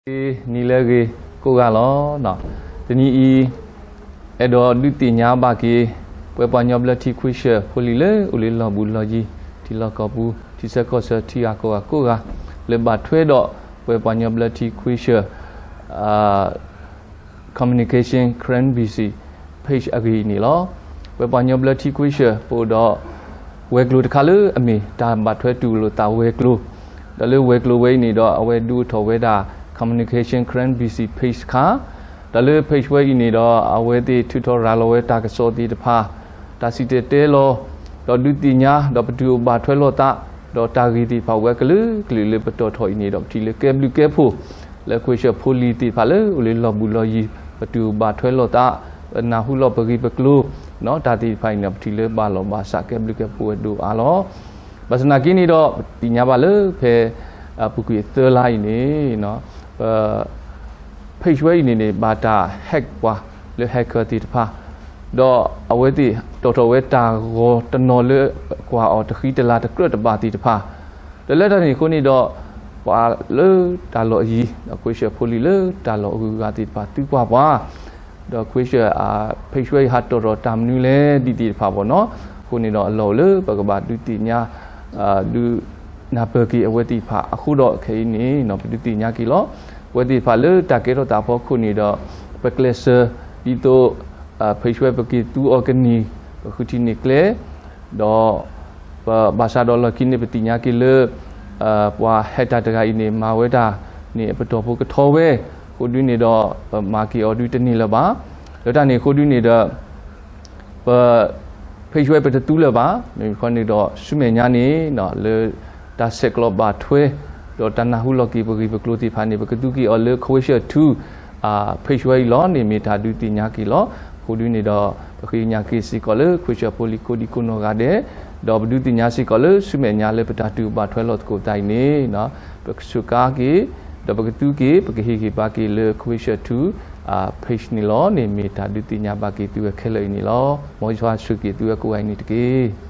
ဂ့ၤ နံၤလၢအဂ့ၤကိးဂၤလီၤ. တနံၤအံၤ အဲၣ်ဒိးဒုးသ့ၣ်ညါဘၣ်က့ၤ ပဝဲပှၤကညီဘျၢထံခွ့ၡၢၣ်ဖိလံၤလၢအိၣ်လၢလီၢ်ဘူးလီၢ်ယံၤ ထံလီၢ်ကီၢ်ပူၤ ထံဆၢကီၢ်ဆၢ ထံဂၤကီၢ်ဂၤကိးဂၤ လၢဘၣ်ထွဲဒီး ပဝဲပှၤကညီဘျၢထံခွ့ၡၢၣ် Communication Karen B C page အဂ့ၢ်အံၤန့ၣ်လီၤ. ပဝဲပှၤကညီဘျၢထံခွ့ၡၢၣ် ပအိၣ်ဒီး ဝဲၤကျိၤတခါလၢအမ့ၢ်တၢ်ဘၣ်ထွဲတူၢ်လိာ်သးဝဲၤကျိၤ, ဒီးလၢဝဲၤကျိၤဝဲအံၤန့ၣ်ဒီး အဝဲဒုးအိၣ်ထီၣ်ဝဲဒၣ် Communication Karen B C page တခါ, ဒီးလၢ page ဝဲအံၤန့ၣ်ဒီး အဝဲသ့ၣ်ထုးထီၣ်ရၤလီၤဝဲတၢ်ကစီၣ်သ့ၣ်တဖၣ်, တၢ်စံၣ်တဲၤတဲလီၤ, ဒီးဒုးသ့ၣ်ညါ ဒီးပတုၤအိၣ်ဘၣ်ထွဲလိာ်သး, ဒီးတၢ်ဂ့ၢ်သ့ၣ်တဖၣ်အိၣ်ဝဲအကလုာ်ကလုာ်လၢပတီၢ်ထီၣ်အံၤန့ၣ်ဒီး ပထံၣ်လၢကဲဘျုးကဲဖှိၣ် လၢခွ့ၡၢၣ်ဖိလံၤသ့ၣ်တဖၣ်လၢအိၣ်လၢလီၢ်ဘူးလီၢ်ယံၤ ပတုၤအိၣ်ဘၣ်ထွဲလိာ်သး, ပနၢ်ဟူလိာ်ပဂ့ၢ်ပကျိၤ, တၢ်သ့ၣ်တဖၣ်အံၤန့ၣ် ပထံၣ်လၢဘၣ်လီၢ်ဘၣ်စး ကဲဘျုးကဲဖှိၣ်ဝဲဒိၣ်အါလီၤ. ဘၣ်ဆၣ်သနာ်က့န့ၣ်ဒီး ပသ့ၣ်ညါဘၣ်လၢဖဲ အပူၤကွံာ်အသၢလါအံၤန့ၣ် ပ page ဝဲအံၤန့ၣ်န့ၣ် ဘၣ်တၢ် hack ပှၤလၢ hacker သ့ၣ်တဖၣ်, ဒီးအဝဲသ့ၣ်တီၣ်ထီၣ်ဝဲတၢ်ဂီၤတနီၤလၢ ကွၢ်အီၤတဃံတလၤတကြၢးတဘၣ်သ့ၣ်တဖၣ်, ဒီးလၢတၢ်န့ၣ်အဃိန့ၣ်ဒီး ပှၤလၢတၢ်လီၢ်အယံၤ ဒီးခွ့ၡၢၣ်ဖိလံၤလၢတၢ်လီၢ်အဂုၤအဂၤသ့ၣ်တဖၣ် သုကွၢ်ပှၤ ဒီးခွ့ၡၢၣ် page ဝဲအံၤ ဟးတီၣ်ထီၣ်တၢ်မနုၤလဲၣ်ဒ်သ့ၣ်တဖၣ်ဘၣ်နီၤ, အဃိန့ၣ်ဒီးအလီၢ်အိၣ်လၢပကဘၣ်ဒုးသ့ၣ်ညါ ဒုးနၢ်ပၢၢ်က့ၤအဝဲသ့ၣ်တဖၣ်အဃိဒီး ခဲအံၤန့ၣ် ပဒုးသ့ၣ်ညါက့ၤလီၤ. အဝဲသ့ၣ်တဖၣ်လၢတၢ်ကဲထီၣ်သးအဖီခိၣ်န့ၣ်ဒီး ပကျဲးစၢး ဒ်သိး page ဝဲပက့ၤသူအီၤကန့ၢ် ပဃုထံၣ်န့ၢ်ကျဲ ဒီး ပဘၣ်ဆၣ်ဒီးလီၢ်ခံန့ၣ် ပသ့ၣ်ညါက့ၤလၢ ပှၤ hack တၢ်တဂၤအံၤန့ၣ် မၤဝဲဒၣ်န့ၣ် အပတီၢ်ဖိကထီဝဲ, အဃိဒုန့ၣ်ဒီး ပမၤက့ၤအီၤဒုတန့ၢ်လၢၤဘၣ်. လၢတၢ်န့ၣ်အဃိဒုန့ၣ်ဒီး ပ page ဝဲပတသူလၢၤဘၣ်. မ့ၢ်ခီန့ၣ်ဒီး ဆူမဲာ်ညါန့ၣ် လၢတၢ်ဆဲးကျိးဘၣ်ထွဲ ဒီးတၢ်နၢ်ဟူလိာ်က့ၤပဂ့ၢ်ပကျိၤသ့ၣ်တဖၣ်န့ၣ် ပကသူက့ၤအီၤလၢ ခွ့ၡၢၣ်ထူ page ဝဲအံၤလီၤန့ၣ် မ့ၢ်တၢ်ဒုးသ့ၣ်ညါက့ၤလီၤ. အဃိဒုန့ၣ်ဒီး ပဃ့ကညးက့ၤစ့ၢ်ကီးလၢ ခွ့ၡၢၣ်ဖိလံၤကိးဒံကိးနီၢ်ဂၤဒဲး, ဒီးပဒုးသ့ၣ်ညါစ့ၢ်ကီးလၢဆူမဲာ်ညါလၢပတၢ်တူၢ်ဘၣ်ထွဲလိာ်သကိးသးအံၤန့ၣ် ပကစူးကါက့ၤ ဒီးပကသူက့ၤ ပကဟ့ၣ်ဂံၢ်ဘါက့ၤလၢ ခွ့ၡၢၣ်ထူ page န့ၣ်လီၤန့ၣ် မ့ၢ်တၢ်ဒုးသ့ၣ်ညါဘၣ်က့ၤသုဝဲခဲလၢာ်အံၤန့ၣ်လီၤ. မ်ယွၤဆိၣ်ဂ့ၤသုဝဲကိးဂၤအံၤန့ၣ်တက့ၢ်.